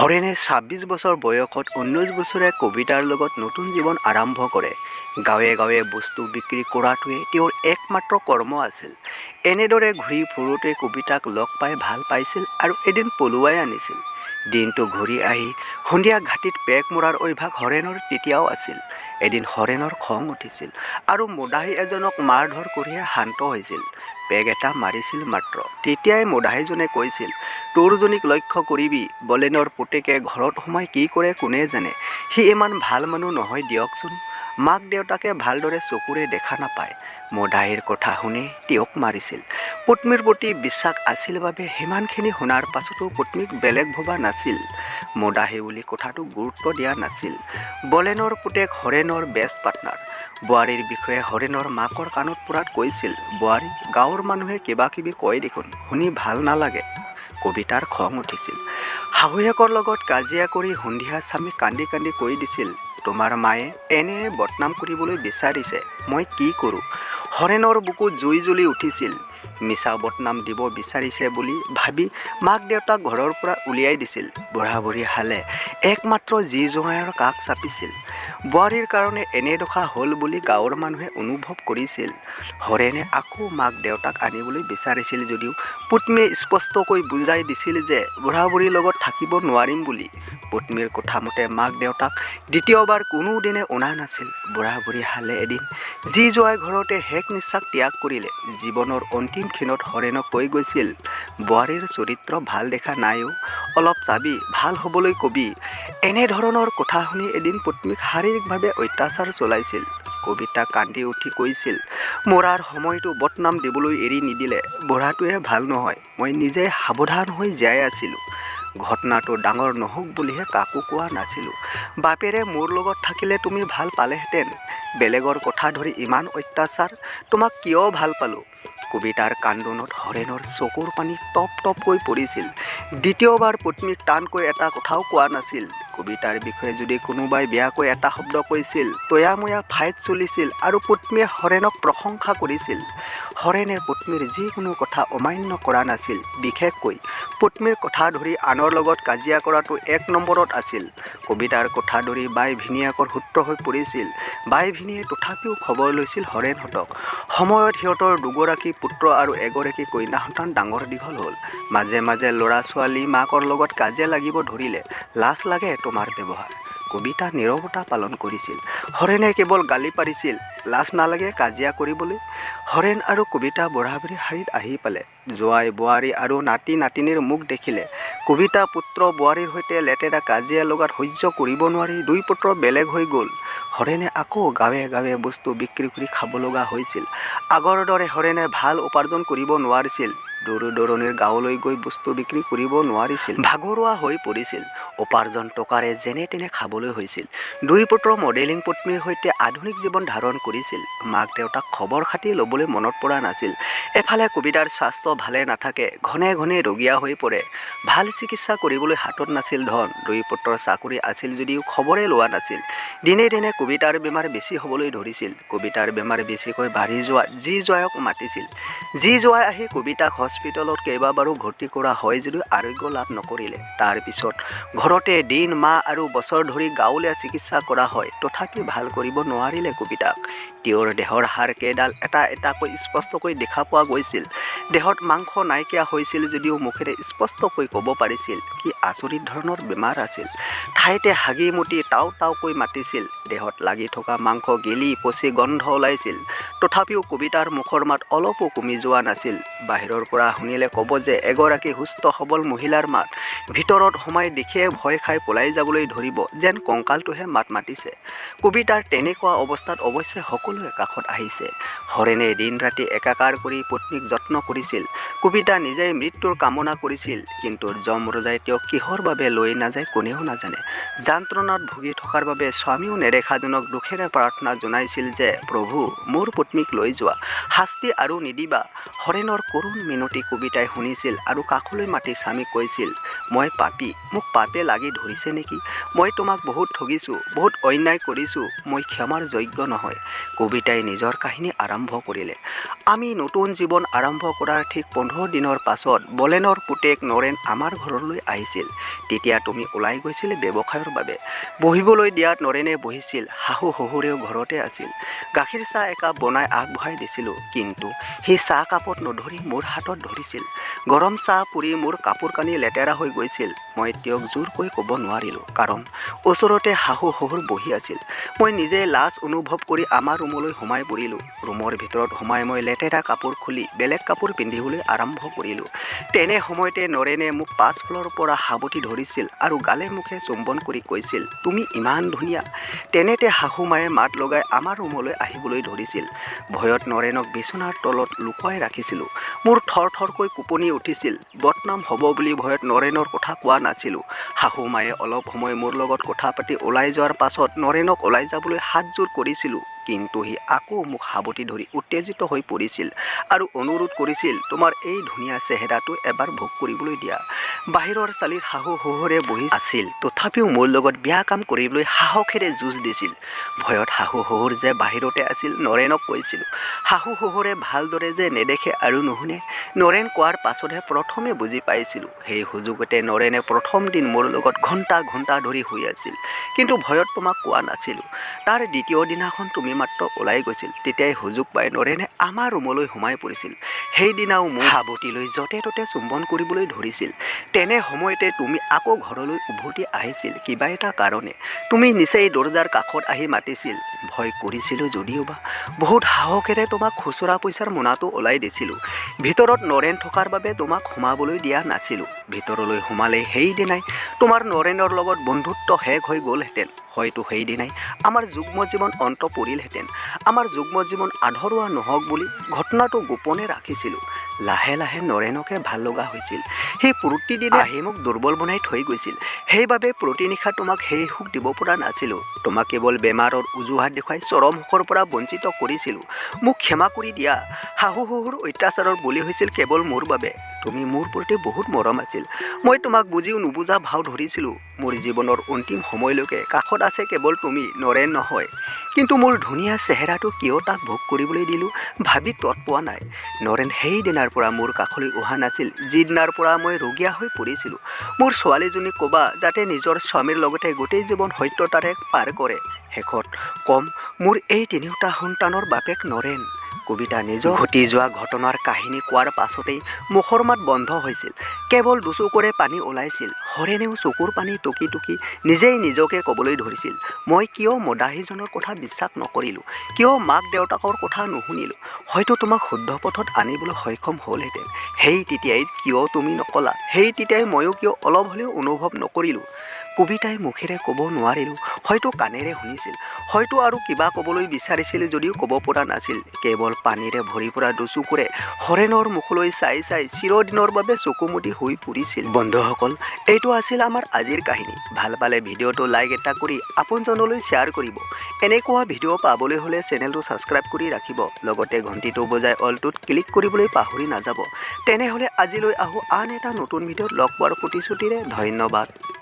হৰেনে 26 বছৰ বয়সত 19 বছৰীয়া কবিতাৰ লগত নতুন জীৱন আৰম্ভ কৰে। গাঁৱে গাঁৱে বস্তু বিক্ৰী কৰাটোৱে তেওঁৰ একমাত্ৰ কৰ্ম আছিল। এনেদৰে ঘূৰি ফুৰোঁতে কবিতাক লগ পাই ভাল পাইছিল আৰু এদিন পলুৱাই আনিছিল। দিনটো ঘূৰি আহি সন্ধিয়া ঘাটিত পেগ মৰাৰ অভ্যাস হৰেণৰ তেতিয়াও আছিল। এদিন হৰেণৰ খং উঠিছিল আৰু মদাহী এজনক মাৰ ধৰ কৰিহে শান্ত হৈছিল। পেগ এটা মাৰিছিল মাত্ৰ, তেতিয়াই মদাহীজনে কৈছিল, "তোৰজনীক লক্ষ্য কৰিবি। বলেনৰ পুতেকে ঘৰত সোমাই কি কৰে কোনে জানে। সি ইমান ভাল মানুহ নহয় দিয়কচোন। মাক দেউতাকে ভালদৰে চকুৰে দেখা নাপায়।" মদাহীৰ কথা শুনি তেওঁক মাৰিছিল। পত্নীৰ প্ৰতি বিশ্বাস আছিল বাবে সিমানখিনি শুনাৰ পাছতো পত্নীক বেলেগ ভবা নাছিল। মদাহী বুলি কথাটো গুৰুত্ব দিয়া নাছিল। বলেনৰ পুতেক হৰেণৰ বেষ্ট পাৰ্টনাৰ। বোৱাৰীৰ বিষয়ে হৰেণৰ মাকৰ কাণত পৰাত কৈছিল, "বোৱাৰী, গাঁৱৰ মানুহে কিবা কিবি কয় দেখোন, শুনি ভাল নালাগে।" কবিতাৰ খং উঠিছিল। শাহুৱেকৰ লগত কাজিয়া কৰি সন্ধিয়া স্বামীক কান্দি কান্দি কৈ দিছিল, "তোমাৰ মায়ে এনে বদনাম কৰিবলৈ বিচাৰিছে, মই কি কৰোঁ?" হৰেণৰ বুকুত জুই জ্বলি উঠিছিল। মিছা বদনাম দিব বিচাৰিছে বুলি ভাবি মাক দেউতাক ঘৰৰ পৰা উলিয়াই দিছিল। বুঢ়া বুঢ়ী হালে একমাত্ৰ জী জোঁৱাইৰ কাষ চাপিছিল। বোৱাৰীৰ কাৰণে এনে দশা হ'ল বুলি গাঁৱৰ মানুহে অনুভৱ কৰিছিল। হৰেণে আকৌ মাক দেউতাক আনিবলৈ বিচাৰিছিল যদিও পত্নীয়ে স্পষ্টকৈ বুজাই দিছিল যে বুঢ়া বুঢ়ীৰ লগত থাকিব নোৱাৰিম বুলি। পত্নীৰ কথামতে মাক দেউতাক দ্বিতীয়বাৰ কোনোদিনে অনা নাছিল। বুঢ়া বুঢ়ী হালে এদিন জী জোঁৱাই ঘৰতে শেষ নিশ্বাস ত্যাগ কৰিলে। জীৱনৰ অন্তিম ক্ষণত হৰেণক কৈ গৈছিল, "বোৱাৰীৰ চৰিত্ৰ ভাল দেখা নাইও, অলপ চাবি, ভাল হ'বলৈ কবি।" এনেধৰণৰ কথা শুনি এদিন পত্নীক শাৰীৰিকভাৱে অত্যাচাৰ চলাইছিল। কবিতা কান্দি উঠি কৈছিল, "মৰাৰ সময়তো বদনাম দিবলৈ এৰি নিদিলে। বুঢ়াটোৱে ভাল নহয়, মই নিজেই সাৱধান হৈ জীয়াই আছিলোঁ। ঘটনাটো ডাঙৰ নহওক বুলিহে কাকো কোৱা নাছিলোঁ। বাপেৰে মোৰ লগত থাকিলে তুমি ভাল পালেহেঁতেন। বেলেগৰ কথা ধৰি ইমান অত্যাচাৰ, তোমাক কিয় ভাল পালোঁ?" কবিতাৰ কান্দোনত হৰেণৰ চকুৰ পানী টপ টপকৈ পৰিছিল। দ্বিতীয়বাৰ পত্নীক টানকৈ এটা কথাও কোৱা নাছিল। কবিতাৰ বিষয়ে যদি কোনোবাই বেয়াকৈ এটা শব্দ কৈছিল, তয়াময়া ফাইট চলিছিল আৰু পত্নীয়ে হৰেণক প্ৰশংসা কৰিছিল। হৰেণে পত্নীৰ যিকোনো কথা অমান্য কৰা নাছিল। বিশেষকৈ পত্নীৰ কথা ধৰি আনৰ লগত কাজিয়া কৰাটো এক নম্বৰত আছিল। কবিতাৰ কথা ধৰি বাই ভিনীয়েকৰ শত্ৰু হৈ পৰিছিল। বাই ভিনীয়ে তথাপিও খবৰ লৈছিল হৰেণহঁতক। সময়ত সিহঁতৰ দুগৰাকী পুত্ৰ আৰু এগৰাকী কন্যা সন্তান ডাঙৰ দীঘল হ'ল। মাজে মাজে ল'ৰা ছোৱালী মাকৰ লগত কাজিয়া লাগিব ধৰিলে। "লাজ লাগে তোমাৰ ব্যৱহাৰ।" কবিতা নীৰৱতা পালন কৰিছিল। হৰেণে কেৱল গালি পাৰিছিল, "লাজ নালাগে কাজিয়া কৰিবলৈ?" হৰেণ আৰু কবিতা বুঢ়া বুঢ়ী শাৰীত আহি পালে। জোঁৱাই বোৱাৰী আৰু নাতি নাতিনীৰ মুখ দেখিলে। কবিতা পুত্ৰ বোৱাৰীৰ সৈতে লেতেৰা কাজিয়া লগাত সহ্য কৰিব নোৱাৰি দুই পুত্ৰ বেলেগ হৈ গ'ল। হৰেণে আকৌ গাঁৱে গাঁৱে বস্তু বিক্ৰী কৰি খাব লগা হৈছিল। আগৰ দৰে হৰেণে ভাল উপাৰ্জন কৰিব নোৱাৰিছিল। দূৰ দূৰণিৰ গাঁৱলৈ গৈ বস্তু বিক্ৰী কৰিব নোৱাৰিছিল। ভাগৰুৱা হৈ পৰিছিল। উপাৰ্জন টকাৰে যেনে তেনে খাবলৈ হৈছিল। দুই পুত্ৰ মডেলিং পত্নীৰ সৈতে আধুনিক জীৱন ধাৰণ কৰিছিল। মাক দেউতাক খবৰ খাতি ল'বলৈ মনত পৰা নাছিল। এফালে কবিতাৰ স্বাস্থ্য ভালে নাথাকে। ঘনে ঘনে ৰোগীয়া হৈ পৰে। ভাল চিকিৎসা কৰিবলৈ হাতত নাছিল ধন। দুই পুত্ৰৰ চাকৰি আছিল যদিও খবৰে লোৱা নাছিল। দিনে দিনে কবিতাৰ বেমাৰ বেছি হ'বলৈ ধৰিছিল। কবিতাৰ বেমাৰ বেছিকৈ বাঢ়ি যোৱাত জী জোঁৱাইক মাতিছিল। জী জোঁৱাই আহি কবিতাক হস্পিটেলত কেইবাবাৰো ভৰ্তি কৰা হয় যদিও আৰোগ্য লাভ নকৰিলে। তাৰ পিছত ঘৰতে দিন, মাহ আৰু বছৰ ধৰি গাঁৱলীয়া চিকিৎসা কৰা হয়। তথাপি ভাল কৰিব নোৱাৰিলে কবিতাক। তেওঁৰ দেহৰ হাড় কেইডাল এটা এটাকৈ স্পষ্টকৈ দেখা পোৱা গৈছিল। দেহত মাংস নাইকিয়া হৈছিল যদিও মুখেৰে স্পষ্টকৈ ক'ব পাৰিছিল। কি আচৰিত ধৰণৰ বেমাৰ আছিল! ঠাইতে হাগি মুতি টাও টাওকৈ মাতিছিল। দেহত লাগি থকা মাংস গেলি পচি গোন্ধ ওলাইছিল। তথাপিও কবিতাৰ মুখৰ মাত অলপো কমি যোৱা নাছিল। বাহিৰৰ পৰা শুনিলে ক'ব যে এগৰাকী সুস্থ সবল মহিলাৰ মাত। ভিতৰত সোমাই দেখিয়ে ভয় খাই পলাই যাবলৈ ধৰিব, যেন কংকালটোহে মাত মাতিছে। কবিতাৰ তেনেকুৱা অৱস্থাত অৱশ্যে সকলোৱে কাষত আহিছে। হৰেণে দিন ৰাতি একাকাৰ কৰি পত্নীক যত্ন কৰিছিল। কবিতা নিজেই মৃত্যুৰ কামনা কৰিছিল। কিন্তু যম ৰজাই তেওঁক কিহৰ বাবে লৈ নাযায় কোনেও নাজানে। যন্ত্ৰণাত ভুগি থকাৰ বাবে স্বামীও নেদেখাজনক দুখেৰে প্ৰাৰ্থনা জনাইছিল যে, "প্ৰভু, মোৰ পত্নীক লৈ যোৱা, শাস্তি আৰু নিদিবা।" হৰেণৰ কৰুণ মিনতি কবিতাই শুনিছিল আৰু কাষলৈ মাতি স্বামীক কৈছিল, মই পাপী, মোক পাপে লাগি ধৰিছে নেকি? মই তোমাক বহুত ঠগিছোঁ, বহুত অন্যায় কৰিছোঁ, মই ক্ষমাৰ যোগ্য নহয়। কবিতাই নিজৰ কাহিনী আৰম্ভ কৰিলে। আমি নতুন জীৱন আৰম্ভ কৰাৰ ঠিক 15 দিনৰ পাছত বলেনৰ পুতেক নৰেন আমাৰ ঘৰলৈ আহিছিল। তেতিয়া তুমি ওলাই গৈছিলে ব্যৱসায়ৰ বাবে। বহিবলৈ দিয়াত নৰেনে বহিছিল। শাহু শহুৰেও ঘৰতে আছিল। গাখীৰ চাহ একাপ বনাই আগবঢ়াই দিছিলোঁ, কিন্তু সি চাহ কাপত নধৰি মোৰ হাতত ধৰিছিল। গৰম চাহ পুৰি মোৰ কাপোৰ কানি লেতেৰা হৈ গৈছিল। মই তেওঁক জোৰকৈ ক'ব নোৱাৰিলোঁ, কাৰণ ওচৰতে শাহু শহুৰ বহি আছিল। মই নিজে লাজ অনুভৱ কৰি আমাৰ ৰুমলৈ সোমাই পৰিলোঁ। ৰুমৰ ভিতৰত সোমাই মই লেতেৰা কাপোৰ খুলি বেলেগ কাপোৰ পিন্ধিবলৈ আৰম্ভ কৰিলোঁ। তেনে সময়তে নৰেনে মোক পাছফালৰ পৰা সাৱটি ধৰিছিল আৰু গালে মুখে চুম্বন কৰি কৈছিল, তুমি ইমান ধুনীয়া। তেনেতে শাহু মায়ে মাত লগাই আমাৰ ৰুমলৈ আহিবলৈ ধৰিছিল। ভয়ত নৰেনক বিচনাৰ তলত লুকুৱাই ৰাখিছিলোঁ। মোৰ থৰ থৰকৈ কঁপনি উঠিছিল। বদনাম হ'ব বুলি ভয়ত নৰেনৰ কথা কোৱা নাছিলোঁ। শাহু মায়ে অলপ সময় মোৰ লগত কথা পাতি ওলাই যোৱাৰ পাছত নৰেনক ওলাই যাবলৈ হাতযোৰ কৰিছিলোঁ, কিন্তু সি আকৌ মোক সাৱটি ধৰি উত্তেজিত হৈ পৰিছিল আৰু অনুৰোধ কৰিছিল, তোমাৰ এই ধুনীয়া চেহেৰাটো এবাৰ ভোগ কৰিবলৈ দিয়া। বাহিৰৰ চালিত শাহু শহুৰে বহি আছিল, তথাপিও মোৰ লগত বেয়া কাম কৰিবলৈ সাহসেৰে যুঁজ দিছিল। ভয়ত শাহু শহুৰ যে বাহিৰতে আছিল নৰেনক কৈছিলোঁ। শাহু শহুৰে ভালদৰে যে নেদেখে আৰু নুশুনে, নৰেন কোৱাৰ পাছতহে প্ৰথমে বুজি পাইছিলোঁ। সেই সুযোগতে নৰেনে প্ৰথম দিন মোৰ লগত ঘণ্টা ঘণ্টা ধৰি শুই আছিল, কিন্তু ভয়ত তোমাক কোৱা নাছিলোঁ। তাৰ দ্বিতীয় দিনাখন তুমি মাত্ৰ ওলাই গৈছিল, তেতিয়াই সুযোগ পাই নৰেনে আমাৰ ৰুমলৈ সোমাই পৰিছিল। সেইদিনাও মোক সাৱটি লৈ য'তে ত'তে চুম্বন কৰিবলৈ ধৰিছিল। তেনে সময়তে তুমি আকৌ ঘৰলৈ উভতি আহিছিল কিবা এটা কাৰণে। তুমি নিচেই দৰ্জাৰ কাষত আহি মাতিছিল। ভয় কৰিছিলোঁ যদিওবা বহুত সাহসেৰে তোমাক খুচুৰা পইচাৰ মোনাটো ওলাই দিছিলোঁ। ভিতৰত নৰেন থকাৰ বাবে তোমাক সোমাবলৈ দিয়া নাছিলোঁ। ভিতৰলৈ সোমালে সেইদিনাই তোমাৰ নৰেনৰ লগত বন্ধুত্ব শেষ হৈ গ'লহেঁতেন। হয়তো সেইদিনাই আমাৰ যুগ্ম জীৱন অন্ত পৰিলহেঁতেন। আমাৰ যুগ্ম জীৱন আধৰুৱা নহওক বুলি ঘটনাটো গোপনে ৰাখিছিলোঁ। লাহে লাহে নৰেনকে ভাল লগা হৈছিল। সি প্ৰতিদিনে আহি মোক দুৰ্বল বনাই থৈ গৈছিল। সেইবাবে প্ৰতি নিশা তোমাক সেই সুখ দিব পৰা নাছিলোঁ। তোমাক কেৱল বেমাৰৰ অজুহাত দেখুৱাই চৰম সুখৰ পৰা বঞ্চিত কৰিছিলোঁ। মোক ক্ষমা কৰি দিয়া। শাহু শহুৰ অত্যাচাৰৰ বলি হৈছিল কেৱল মোৰ বাবে। তুমি মোৰ প্ৰতি বহুত মৰম আছিল। মই তোমাক বুজিও নুবুজা ভাও ধৰিছিলোঁ। মোৰ জীৱনৰ অন্তিম সময়লৈকে কাষত আছে কেৱল তুমি, নৰেন নহয়। কিন্তু মোৰ ধুনীয়া চেহেৰাটো কিয় তাক ভোগ কৰিবলৈ দিলোঁ ভাবি তত পোৱা নাই। নৰেন সেইদিনাৰ পৰা মোৰ কাষলৈ অহা নাছিল, যিদিনাৰ পৰা মই ৰুগীয়া হৈ পৰিছিলোঁ। মোৰ ছোৱালীজনীক ক'বা যাতে নিজৰ স্বামীৰ লগতে গোটেই জীৱন সত্যতাৰে পাৰ কৰে। শেষত ক'ম, মোৰ এই তিনিওটা সন্তানৰ বাপেক নৰেন। কবিতা নিজৰ ঘটি যোৱা ঘটনাৰ কাহিনী কোৱাৰ পাছতেই মুখৰ মাত বন্ধ হৈছিল। কেৱল দুচকুৰে পানী ওলাইছিল। হৰেনেও চকুৰ পানী টুকি টুকি নিজেই নিজকে ক'বলৈ ধৰিছিল, মই কিয় মদাহীজনৰ কথা বিশ্বাস নকৰিলোঁ? কিয় মাক দেউতাকৰ কথা নুশুনিলোঁ? হয়তো তোমাক শুদ্ধ পথত আনিবলৈ সক্ষম হ'লহেঁতেন। সেই তেতিয়াই কিয় তুমি নকলা? সেই তেতিয়াই ময়ো কিয় অলপ হ'লেও অনুভৱ নকৰিলোঁ? কবিতাই মুখেৰে ক'ব নোৱাৰিলেও হয়তো কাণেৰে শুনিছিল। হয়তো আৰু কিবা ক'বলৈ বিচাৰিছিল যদিও ক'ব পৰা নাছিল। কেৱল পানীৰে ভৰি পৰা দুচকুৰে হৰেণৰ মুখলৈ চাই চাই চিৰদিনৰ বাবে চকুমুদি হৈ পৰিছিল। বন্ধুসকল, এইটো আছিল আমাৰ আজিৰ কাহিনী। ভাল পালে ভিডিঅ'টো লাইক এটা কৰি আপোনজনলৈ শ্বেয়াৰ কৰিব। এনেকুৱা ভিডিঅ' পাবলৈ হ'লে চেনেলটো ছাবস্ক্ৰাইব কৰি ৰাখিব, লগতে ঘণ্টিটো বজাই অলটোত ক্লিক কৰিবলৈ পাহৰি নাযাব। তেনেহ'লে আজিলৈ আহোঁ, আন এটা নতুন ভিডিঅ'ত লগ পোৱাৰ প্ৰতিশ্ৰুতিৰে। ধন্যবাদ।